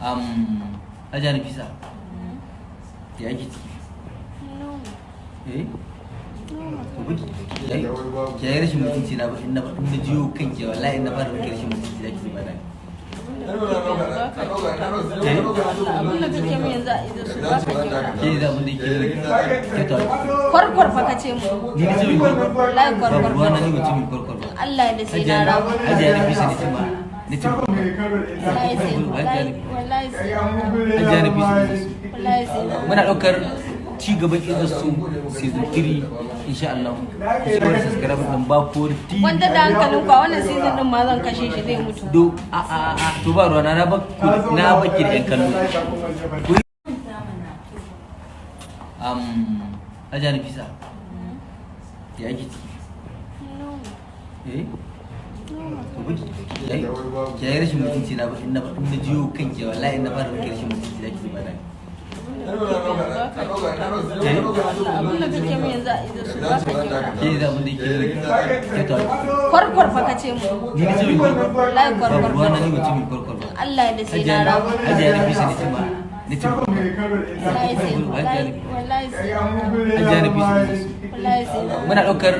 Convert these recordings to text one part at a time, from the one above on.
Hajiya Nafisa, ya ake ciki? Eh? To ba ki yi rashin mutunci na ba, in na jiyo kanki, wallahi in na fara miki rashin mutunci zaki ji bala'i. Abin da kake min yanzu a ido su ba ka kyauta. Ke da abin da yake yi kyauta. Kwarkwar fa kace mu. Ni na ce mai kwarkwar? Wallahi Ba kwarkwar. ruwa na, ni ba ce mai kwarkwar ba. Allah da sai na rama. Hajiya Nafisa ne ce ma na ce Wallahi sai, wallahi, wallahi sai na rama. Hajiya Nafisa ne su. Wallahi sai na Muna ɗaukar ci gaban Izzar So season 3 insha Allah. Ku ci gaba da subscribe din Bafori TV. Kwanta da hankalin ku, a wannan season din ma zan kashe shi, zai mutu. Do a a a, to ba ruwa na, na ba na baki da yan kallo. Hajiya Nafisa, ya ake ciki? Eh? To ba ki yi rashin mutunci na ba, in na jiyo kanki, wallahi in na fara miki rashin mutunci zaki ji bala'i. Abin da kake min yanzu a ido su ba ka kyauta. Ke da abin da yake yi kyauta. Kwarkwar fa kace mu. Ni na ce mai kwarkwar? Wallahi Ba kwarkwar. ruwa na, ni ba ce mai kwarkwar ba. Allah da sai na rama. Hajiya Nafisa ne ce ma na ce Wallahi sai, wallahi, wallahi sai na rama. Hajiya Nafisa ne su. Wallahi sai na Muna ɗaukar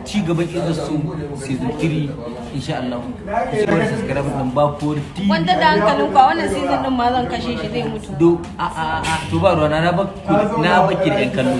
ci gaban Izzar So season 3 insha Allah. Ku ci gaba da subscribe din Bafori TV. Kwanta da hankalin ku, a wannan season din ma zan kashe shi, zai mutu. Do a a a, to ba ruwa na, na baki da yan kallo.